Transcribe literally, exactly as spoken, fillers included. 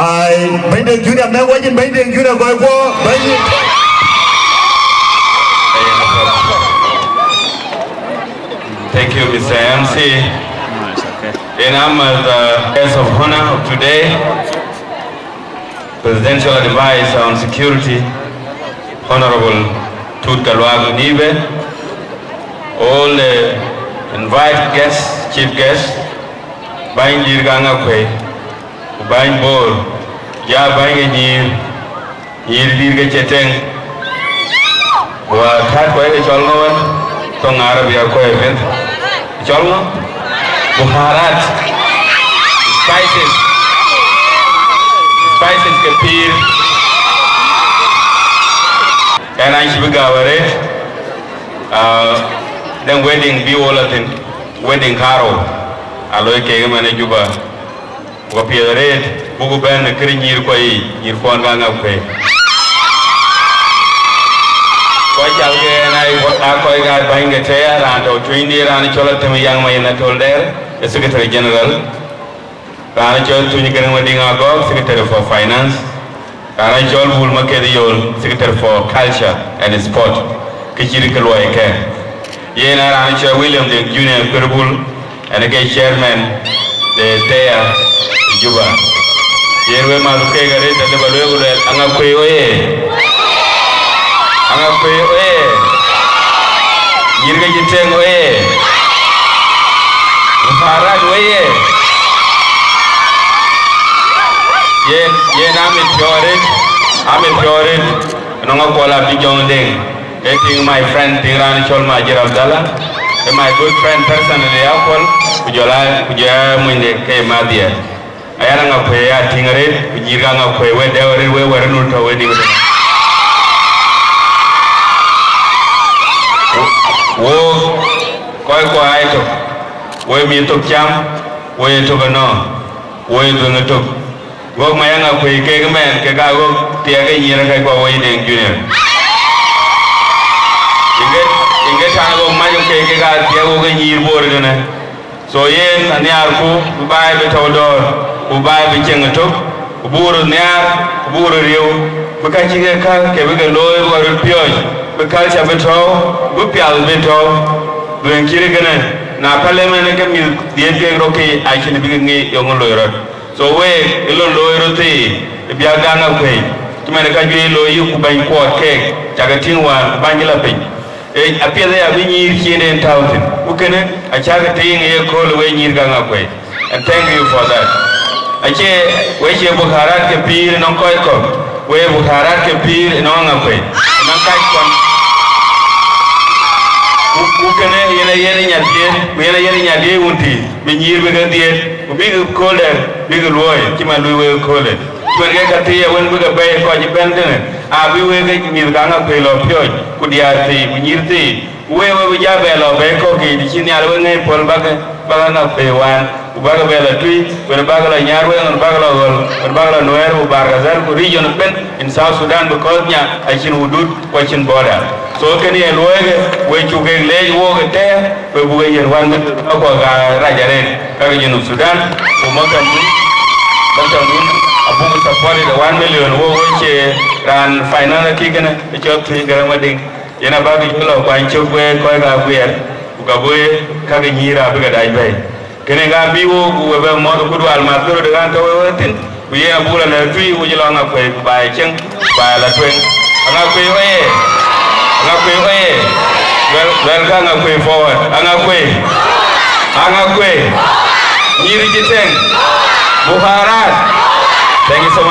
Ai, Bɛ̈ny Deŋ Junior, mɛ̈k wacin Bɛ̈ny Deŋ Junior, gɔ̈i guɔ, Bɛ̈ny. Thank you, Mister M C. And I'm as the guest of honor of today, Presidential Advisor on Security, Honorable Tut Galuak Nibe, all the invited guests, chief guests, Bany Dïr Gaŋ Akuei, ku Bany Bor, ja Bany ke nyïïr, nyïïr dïr ke cï tëŋ, ku akät kɔc ke cɔl ŋö wën, thoŋ Arabia kɔc ë piɛth. Cɔl ŋö? Buharat. Spices. Spices ke pïïr. Ɣɛn acï bï gääu arëët, ah, dɛ̈ŋ wedding bï wo lɔ thïn, wedding karou, aloi kek ëmën ë Juba. Ku ka piɛth arëët, buk bɛ̈n në këde nyïïr kuɔ yiic, nyïïr kuɔn Gaŋ Akuei. Kɔc calkë ɣɛn aa, aa kɔc aa bäny ke tɛ̈ ya, raan tɔ̈ tuenyde, raan cɔl Atem Yaŋ Mayen Atol Dɛɛr, ë Secretary General. Raan cɔl Thuny Gäräŋ Madiŋ Agɔɔk, Secretary for Finance. Raan cɔl Bul Maketh Yol, Secretary for Culture and Sport, kë cït kë luɔi kë. Yen ë raan cɔl William Deng Junior Kuerbul, ɣɛn ke chairman de tɛ̈ ya ë Juba. Yen we mäth keek arëët, tëde ba lueel ku lueel, Aŋakuei oye! Aŋakuei oye! Nyïïr ke cï tëŋ oye! Buharat oye! Yen, yen amit piɔ̈u arëët, amit piɔ̈u arëët, nɔŋ Akuɔl Abijɔŋ Deŋ, ee tiŋ my friend, tiŋ raan cɔl Majir Abdallah, ee my good friend personally, Akuɔl, ku jɔl a, ku jɔl a munyde ke Madhiɛ. Ayan Aŋakuei ya tïŋ arëët, ku nyïïr ke Aŋakuei, we dɛ̈ɛ̈u arëët, we wär nu tɔ̈ we diu. Wo, kɔc kuɔ aa tök, we mïth tök cam, we tök ënɔɔnë, we dhuëëŋ ëtök. Ɣok mac Aŋakuei kek ëmɛn, kek aa ɣok thiɛk ë nyïïr ë kɛc kuɔ woi Deŋ Junior. Yïn ke, yïn ke taŋ ɣok mac ë kek, kek aa thiɛk ɣok ë nyïïr Bor ëtënë. So yen anhiaarku bï baai bï tɔ̈u dɔ̈ɔ̈r, ku baai bï cieŋ ëtök, ku buk röt nhiaar, ku buk röt riëëu, bï ka cï ke käk ke bï ke looi bï röt piɔ̈ɔ̈c, bï culture bï tɔ̈u, bï piath bï tɔ̈u. Dhuëëŋ cït kënë, na päl ëmën ke mïth dhiëëth kek röt ke acïn bï ke ŋic yeŋö loi rɔt. So week ë lon looi röt thii ë biäk Gaŋ Akuei, cï man ë ka juëc looi yï ku bɛ̈ny kuɔɔt keek, cakë tïŋ wään ku bäny cï lɔ piny. Ee, apiɛth aya bï nyïïr ciëënden tääu thïn, ku kënë acäkï tïŋ ë yekööl ë we nyïïr Gaŋ Akuei. And thank you for that. Acie, we cie buharat ke pïïr ënɔŋ kɔc kɔ̈k, we buharat ke pïïr ënɔŋ Aŋakuei, ënɔŋ kac kɔn. Ku, ku kënë yen aye yen ë nyadhiëëth, ku yen aye yen ë nyadhiëëth wun thii, bï nyïïr bï ke dhiëëth, ku bïk kööl dɛ̈t bïk luɔ̈ɔ̈i, cï man luui wek kööl ë. Ku yen ke ka thii awën bï ke bɛ̈ɛ̈i kɔc ëbɛ̈n tënë, abï wek ke mïth Gaŋ Akuei lɔ piɔ̈ɔ̈c, ku diäär thii, ku nyïïr thii. Ku wek, wek bï ja bɛ lɔ bɛ̈ɛ̈i kɔ̈k yiic, të cï Nhialic we ŋɛ̈i puɔ̈l bäk, bäk Aŋakuei wään, ku bäk bɛ lɔ tui, wën bäk lɔ nyar weŋ, wën bäk lɔ ɣöl, wën bäk lɔ Nuɛɛr, ku Bahr el Ghazal, ku region ëbɛ̈n in South Sudan, because nya acïn hudud, ku acïn border. So kënë ye luɔi ke, we cuk kek leec wook ëtɛ̈ɛ̈n, we buk e yiën one million akuɔ ka rac arëët, ka ke Junub Sudan, ku maktamdun, maktamdun abuk supported one million wook, we cie raan finance akï kënë, ë cɔl Thuny Gäräŋ Madiŋ. Yen abäk jɔ lɔ kuany cök wek kɔc ke aguiɛɛr, ku ka bï ka ke nyïïr abï ke dac bɛ̈ɛ̈i. Kënë ka bï wok, ku we bɛ mɔ̈th ku dual math ke röt ɣän tɔ̈ we wek thïn, ku yen abuk lɔ lɛ̈k tui, ku cï lɔ Aŋakuei, ku ba ye cieŋ, ku ba ye lɔ tueŋ. Aŋakuei oye! Aŋakuei oye! Luɛl, luɛl ka Aŋakuei forward! Aŋakuei! Aŋakuei! Nyïïr cï tëŋ! Buharat! Thank you so much.